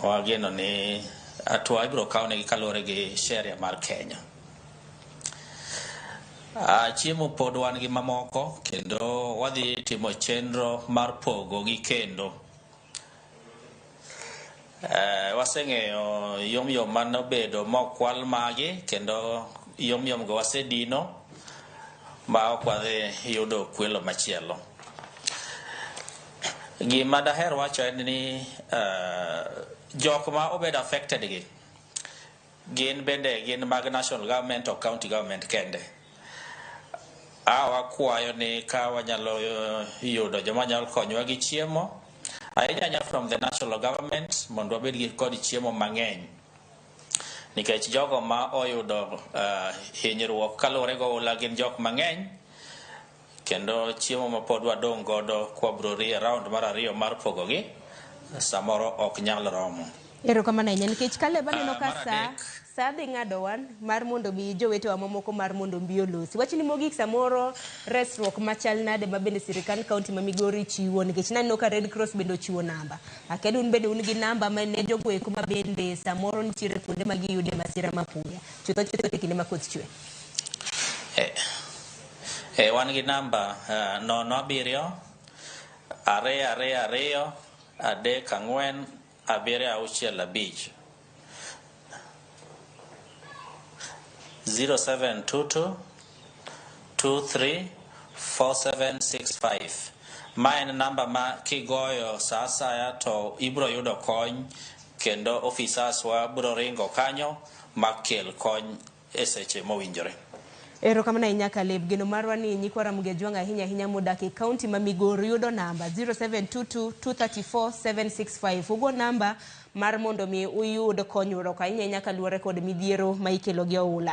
Wageno ni hatua ibiro kawnegi kaluwore gi sheria mar Kenya. Chiemo pod wan gi mamoko kendo wadhi timo chenro mar pogo gi kendo. Waseng'eyo yom yom mane obedo mokwal magi kendo yom yom go wasedino ma ok wadhi yudo kwelo machielo. Gima daher wacho en ni jok ma obedo affected gi gin bende gin mag national government ok county government kende. A wakwayo ni ka wanyalo yudo joma nyalo konyowa gi chiemo ahinya ahinya from the national government mondo wabed gi kod chiemo mang'eny nikech jogo ma oyudo hinyruok kaluwore gi oula gin jok mang'eny kendo chiemo ma pod wadong' godo kwabro rie round mar ariyo mar pogogi samoro ok nyal romo. Erokamano ahinya nikech Caleb aneno ka Mar sa adek. sa dhi ng'ado wan mar mondo mi jowetewa mamoko mar mondo mbi olosi. Wachni mogik samoro resruok machal nade ma bende sirikand kaunti ma Migori chiwo nikech naneno ka Red Cross bende ochiwo namba. Akia ni un bende un gi namba ma ne jogo eko ma bende samoro nitiere kuonde ma giyude masira mapoya. Chutho chutho e kinde ma koth chwe. Wan gi namba 0 7 2 2 2 3 4 7 6 5 0722 23 4765. Ma en namba ma kigoyo sa asaya to ibro yudo kony kendo officers wa bro ringo kanyo makel kony e seche mowinjore. Erokamano ahinya Caleb. Geno marwa ni nyikwa Ramogi Ajwang' ahinya ahinya modak e kaunti ma Migori yudo namba 0722 234 765. Ugo namba mar mondo mi uyud konyruok ahinya ahinya kaluwore kod midhiero ma ikelo gi oula.